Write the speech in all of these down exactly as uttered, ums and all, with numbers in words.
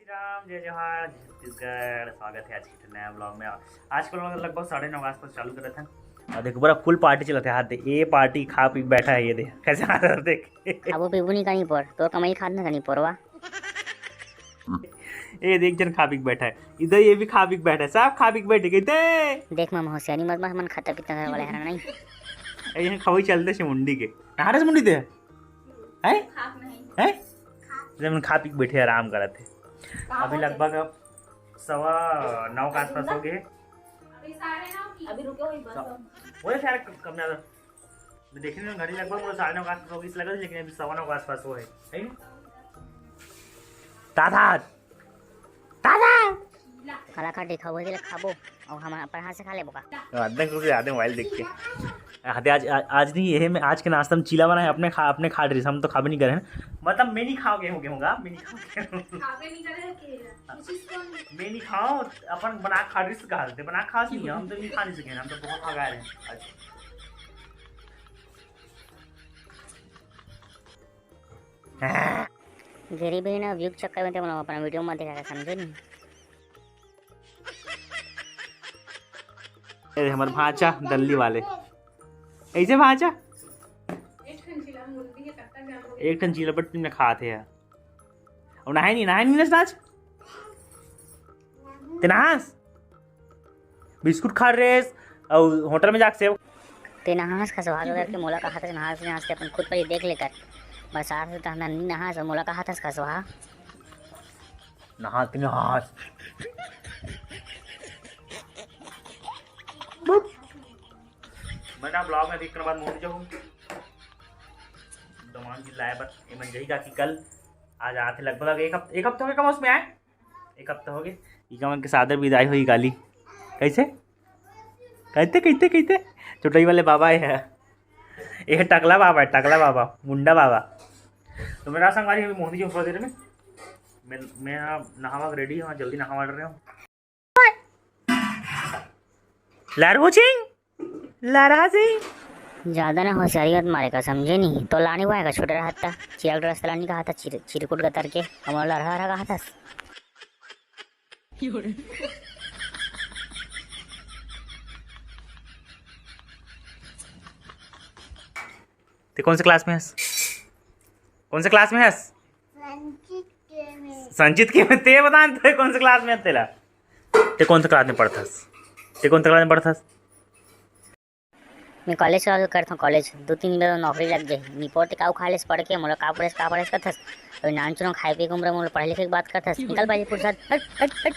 राम, जय जोहार, जय छत्तीसगढ़। स्वागत है आज के नया ब्लॉग में। आज के ब्लॉग लगभग साढ़े नौ के आसपास चालू करे थे। और देखो, पूरा फुल पार्टी चलत है। हाथ दे, ये पार्टी खा पी के बैठा है, ये दे कैसे हाथ देख। अब वो पीबू नहीं कहीं पर, तो कमाई खात ना कहीं पर वा। ये देख, जन खा पी के बैठा है इधर, ये भी खा पी के बैठा है, सब खा पी के बैठे गए थे। देख, मामा होशियारी मत, मत मन खाता पीता घर वाले हरा नहीं। ये खवाई चलते से मुंडी के, कहाँ से मुंडी दे? हैं? खाक नहीं। हैं? जब खा पी के बैठे आराम करत है। का अभी होते? लगभग अब सवा नौ के आसपास हो गए। अभी साढ़े नौ की। अभी रुके हुई बस। वो शायद कम ज्यादा। मैं देखे ना घड़ी, लगभग वो साढ़े नौ के आसपास हो गई, इस लगा, लेकिन अभी सवा नौ के आसपास हो है, है ना? दादा, दादा। कलाकार दिखाओ, वही खाबो। और हम अपन हाथ से खा लेबो का? आदमी को भी आदमी मोबाइल देख के। आते आज, आज, आज नहीं, ये मैं आज के नाश्ता में चीला बना है, अपने खा, अपने खा रही, हम तो खाबे नहीं करे हैं। मतलब मैं नहीं खाओ गेहूँ, गेहूँ का मैं नहीं खाओ गेहूँ। खाबे नहीं करे है कि कुछ इसको नहीं। मैं नहीं खाओ, अपन बना खा रही, कहा देते बना खा नहीं, हम तो नहीं खा नहीं सके, हम तो बहुत खा रहे हैं आज। गरीबी ना व्यू के चक्कर में ते मन अपन वीडियो में देखा समझे नहीं। ए, हमर भांचा दल्ली वाले। ऐसे भांचा? एक ठन चीला बट में खात हे यार। और नहाए नहीं, नहाए नहीं ना आज? ते नहास? बिस्कुट खा रेस और होटल में जाके सेव। ते नहास खसवा के करके मोला कहा था, नहास, नहास के अपन खुद पर ही देख लेकर। बरसात से तहना नहीं नहास और मोला कहा था खसवा। नहास के नहास। मैं ना ब्लॉग में दिखने बाद मोड़ जाऊँ। दमान जी लाए बस, ये मन जही काकी कल आज आते लगभग एक हफ्ते, एक हफ्ते हो गए कम उसमें आए। एक हफ्ता हो गए। इका मन के सादर विदाई होई काली। कैसे? कहते, कहते, कहते। चुटई वाले बाबा है। ये टकला बाबा है, टकला बाबा, मुंडा बाबा। तो मेरा संगवारी अभी मोहनी जी थोड़ा देर में। मैं, मैं यहाँ नहावा रेडी हूँ, जल्दी नहावा रहे हूँ। लड़ू सिंह, लड़ा सिंह। ज्यादा ना होशियारी मत मारे का, समझे नहीं? तो लाने हुआ है का छोटे रहता, चिरक रस्ता लाने कहा था, चिर-, चिरकुट गतर के, हम लड़हा रहा कहा था। ते कौन से क्लास में हस? कौन से क्लास में हस? संचित के में। संचित के में। ते बता, ते कौन से क्लास में हस तेला? ते कौन से क्लास में पढ़थस? ते कौन से क्लास में पढ़थस? मैं कॉलेज चालू करथों, कॉलेज दो तीन बेर नौकरी लग जाही। निपोर ते का उखाड़े से पढ़ के, मोला का पढ़े से, का पढ़े से करथस? अभी नान चुनो खाए पी के उम्र, मोला पढ़े लिखे के बात करथस। निकल भाई फुर्सत, हट, हट, हट।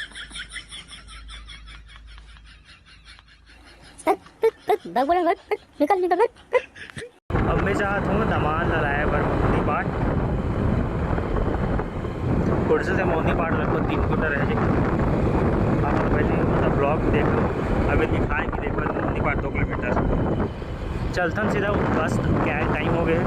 हट, हट, हट, भाग बोला, हट, हट, निकल, निकल, हट, हट। अब मैं चाहत हूँ दमान ला लाए बर मोहनी पाट। खुर्द से मोहनी पाट लगभग तीन किलोमीटर है जी। आप पहले मतलब ब्लॉग देख लो, अभी दिखाए कि देखो मोहनी पाट दो किलोमीटर। चलथन सीधा बस, क्या टाइम हो गया है।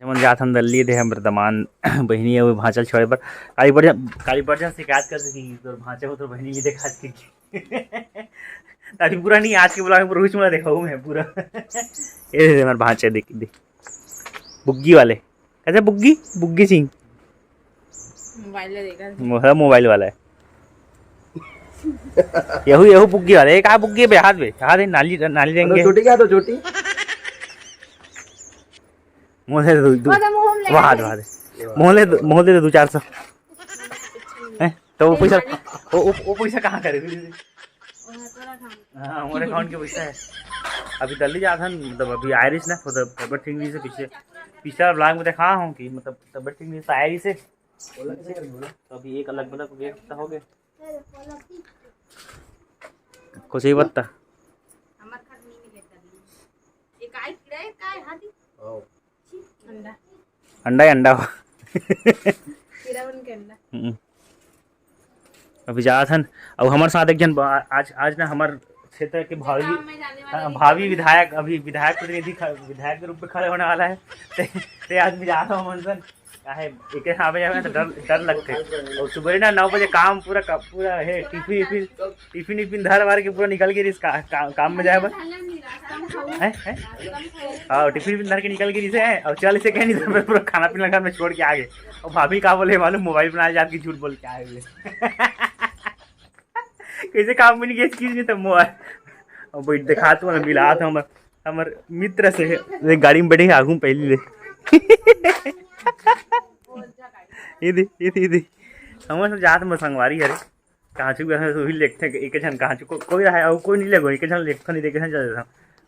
हमन जात हन दल्ली दे, हमर दमान बहिनी अउ भांचा छोड़े बर। काली बढ़िया, काली बढ़िया शिकायत कर सकी, तोर भांचा हो, तोर बहिनी भी देखा सकी। अभी पूरा नहीं, आज के ब्लॉग में पूरा कुछ मैं दिखाऊँ मैं पूरा। ये दे हमर भांचा, देख, देख। बुग्गी वाले। कैसे बुग्गी? बुग्गी सिंह। मोबाइल ले देखा। मो-, है, मोबाइल वाला है। यहू, यहू बुग्गी वाला। एक आ बुग्गी बे, हाथ बे, हाथ है, नाली, नाली अरे रेंगे। चोटी क्या तो चोटी? मोहले दो, दो, वो तो मुंह में ले वाह, ले। वाह, मोहले दो, मोहले दो, दो चार सौ। हैं? तो वो पैसा, वो, वो, वो पैसा कहाँ करे? हाँ, हमारे अकाउंट के पैसा है। अभी दल्ली जात हन, मतलब अभी आयरिस ना, मतलब तबियत ठीक नहीं से पीछे, पिछला ब्लॉग में देखा हूँ कि मतलब तबियत ठीक नहीं से आयरिस है। तो अभी एक अलग मतलब एक हफ्ता हो गया। कुछ ही बत्ता। हमार घर नहीं मिले कभी। ये काय कीड़ा है, काय हाथी? अंडा। अंडा ही अंडा हो। कीड़ा बन के अंडा। हम्म। अभी जात हन, अब हमर साथ एक जन बा-, आज, आज ना हमर क्षेत्र के भावी, काम में जाने वाला हाँ, नहीं भावी है। विधायक, अभी विधायक प्रतिनिधि ख-, विधायक के रूप में खड़े होने वाला है। ते, ते आज भी जात हूँ हमन सन, काहे एके सामने जावे तो डर, डर लगथे। और सुबह ना नौ बजे काम पूरा का, पूरा है, टिफिन, टिफिन, टिफिन, टिफिन धर मार के पूरा निकल के रिस का, का, काम में जाए बर। हैं, हैं? हाँ, टिफिन भी धर के निकल गई से, हैं? और चल इसे कहीं नहीं, तो पूरा खाना पीना घर में छोड़ के आ गए। और भाभी का बोले मालूम, मोबाइल बनाए जाके झूठ बोल के आए हुए। कैसे काम में नहीं गया चीज नहीं तो मोबाइल। अब बैठ दिखा तू ना, मिला था हमर, हमर मित्र से, गाड़ी में बैठे आगू में पहली ले। ये दे, ये दे, ये दे। हमर सब जात में संगवारी हरे। कहाँ चुक गए वही लेखते एक झन, कहाँ चुक को-, कोई रहा है, कोई नहीं लेगो, एक झन लेखता नहीं, देखे झन चल देता।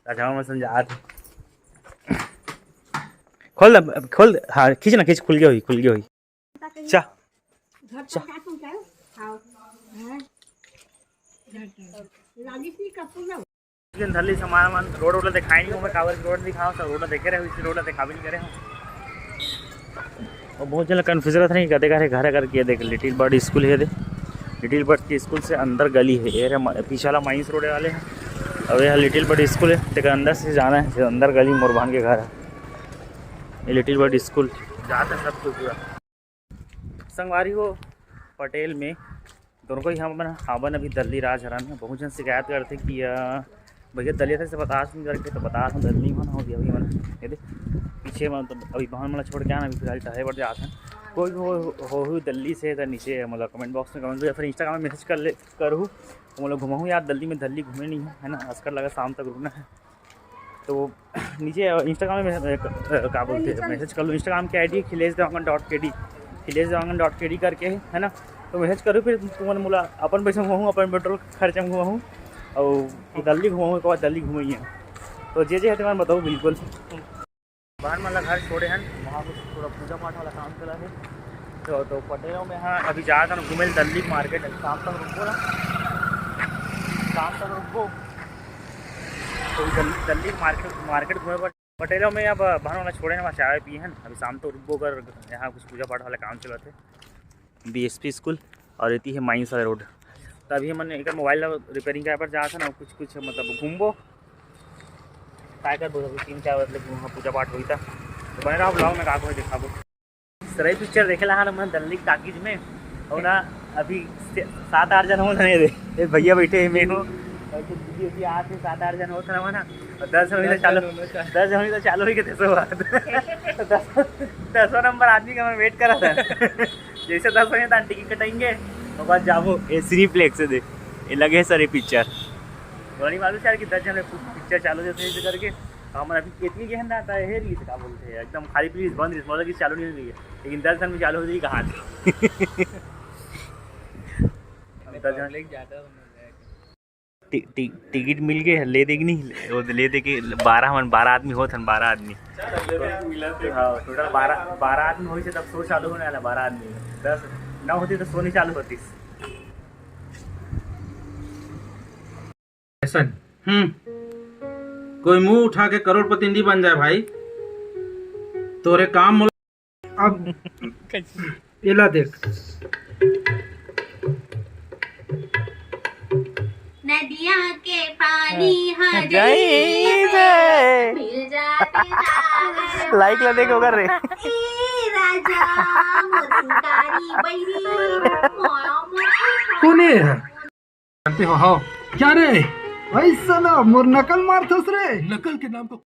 अच्छा, मैं समझा था। खोल दे, खोल दे। हाँ, खींच ना, खींच, खुल गया हुई, खुल गया हुई। चा। चा। धरली सामान वामान रोड वोड दिखाई नहीं, मैं काबर रोड दिखाओ, सब रोड देखे रहे, इसी रोड दिखा भी नहीं करे हम। और बहुत जन कन्फ्यूज रहता नहीं, कहते करे घर करके देख, लिटिल बर्ड स्कूल है, दे लिटिल बर्ड के स्कूल से अंदर गली है, ये रे म-, पीछे वाला माइंस रोड वाले है। अब यह लिटिल बर्ड स्कूल है, तेकर अंदर से जाना है, फिर अंदर गली मोर भान के घर है। ये लिटिल बर्ड स्कूल जाता है सब कुछ पूरा। संगवारी हो, पटेल में दोनों को ही हम अपन हावन अभी दल्ली राज हरान है। बहुत जन शिकायत करते कि, अ, भैया दलिया से बतास नहीं करके, तो बतास हम दल्ली मन हो गया अभी मन। ये दे, पीछे मन तो अभी बहन मन छोड़ के आना, अभी फिलहाल टहरे बर जात हैं। कोई भी हो, हो, हो दल्ली से तो नीचे मतलब कमेंट बॉक्स में कमेंट या फिर इंस्टाग्राम में मैसेज कर ले, करू। तो मतलब घुमाऊँ यार, दल्ली में दल्ली घूमे नहीं है, है ना? अस्कर लगा शाम तक रुकना है। तो नीचे इंस्टाग्राम में, अ, क-, अ, का बोलते हैं, मैसेज कर लो। इंस्टाग्राम की आईडी खिलेश देवांगन डॉट के डी, खिलेश देवांगन डॉट के डी करके है, है ना? तो मैसेज करो, फिर तुमन मोला अपन पैसा घुमाऊँ, अपन पेट्रोल खर्चा में घुमाऊँ, और दल्ली घुमाऊँ, एक बार दल्ली घुमाइए। तो जे जे है तुम्हारे बताओ बिल्कुल। बहन मन ला घर छोड़े हन, वहाँ कुछ थोड़ा पूजा पाठ वाला काम चला है। तो, तो पटेलों में हाँ अभी जात हन घूमे दल्ली मार्केट, शाम तक रुकबो ना, शाम तक रुकबो। तो दल-, दल्ली मार्केट, मार्केट घूमे बर पटेलों में अब बहन वाला छोड़े ना, वहाँ चाय पिए हन। अभी शाम तक रुकबो कर, यहाँ कुछ पूजा पाठ वाला काम चलत है, बीएसपी स्कूल और इति है माइंस वाला रोड। तो अभी हमन एक मोबाइल रिपेयरिंग करे बर जात हन, कुछ कुछ मतलब घूमबो, काय करबो, अभी तीन चार बजे तक वहाँ पूजा पाठ होई था। तो बने रहो ब्लॉग में, का कोई दिखाबो। सराई पिक्चर देखे ला हमन दल्ली टाकीज में, और ना अभी से-, सात आठ जन हो नहीं रे, ये भैया बैठे हैं, मैं हूँ, और कुछ दीदी उदी आते सात आठ जन होत रहा ना, और दस जन होई तो चालू, दस जन होई तो चालू होई के दसों बात। दस, दसों नंबर आदमी का मैं वेट करा था। जैसे दस बजे तक टिकट कटाएंगे, ओकर बाद जाबो ए सिनेप्लेक्स दे, ये लगे सर ये पिक्चर। बड़ी मालूम यार कि दस जन पिक्चर चालू जैसे ऐसे करके, हमन अभी कितनी गहन ना था, हे रही से का बोलते हैं, एकदम खाली प्लीज बंद रही, मतलब कि चालू नहीं हो रही है, लेकिन दस जन में चालू हो जाएगी कहाँ से? दस जन। टिकट मिल गए, ले देगी नहीं, वो ले दे के बारह, हमन बारह आदमी होत हन, बारह आदमी। हाँ, टोटल बारह, बारह आदमी होई से तब शो चालू होने वाला, बारह आदमी। दस, नौ होती तो शो नहीं चालू होती। ऐसा नहीं। हम्म। कोई मुंह उठा के करोड़पति नहीं बन जाए भाई। तोरे काम अब एला देख। नदिया के पानी ह जइसे। मिल जाते सागर लाइक ला देख ओकर रे। ए राजा, मोर सुनकारी बहिनी, मोया मोर कोने है? जानते हो, हाँ। क्या रे? ऐसा ना, मोर नकल मारथस रे। नकल के नाम को